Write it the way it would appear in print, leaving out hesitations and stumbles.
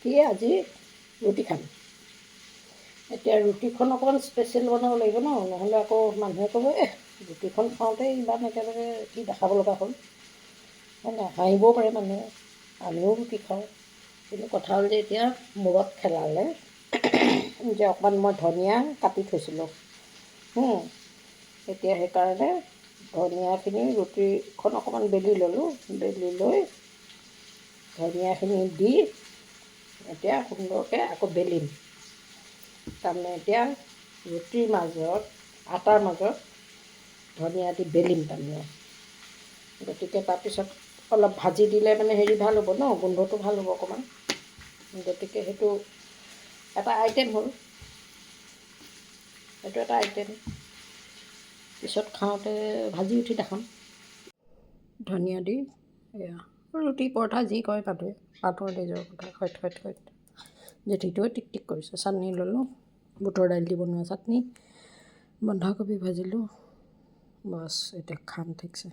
কি আজি ৰুটি খাম। এতিয়া ৰুটিখন অকণমান স্পেচিয়েল বনাব লাগিব ন, নহ'লে আকৌ মানুহে ক'ব, এহ, ৰুটিখন খাওঁতে ইমান একেবাৰে কি দেখাব লগা হ'ল, হয় নাই? হাঁহিবও পাৰে মানুহে, আমিও ৰুটি খাওঁ। কিন্তু কথা হ'ল যে এতিয়া মূৰত খেলালে যে অকণমান মই ধনিয়া কাটি থৈছিলোঁ। এতিয়া সেইকাৰণে ধনিয়াখিনি, ৰুটিখন অকণমান বেলি ল'লোঁ, বেলি লৈ ধনিয়াখিনি দি এতিয়া সুন্দৰকৈ আকৌ বেলিম। তাৰমানে এতিয়া ৰুটিৰ মাজত, আটাৰ মাজত ধনিয়া দি বেলিম তাৰমানে। গতিকে তাৰপিছত অলপ ভাজি দিলে মানে হেৰি ভাল হ'ব ন, গোন্ধটো ভাল হ'ব অকণমান। গতিকে সেইটো এটা আইটেম হ'ল, সেইটো এটা আইটেম। পিছত খাওঁতে ভাজি উঠি দেখাম। ধনিয়া দি এয়া ৰুটি, পৰঠা যি কয় মানুহে, মানুহৰ নিজৰ কথা। হয়ত হয়ত হয়ত, জেঠীটোৱে টিক টিক কৰিছে। চাটনি ল'লোঁ, বুটৰ দাইল দি বনোৱা চাটনি, বন্ধাকবি ভাজিলোঁ, বাছ, এতিয়া খাম ঠিকছে।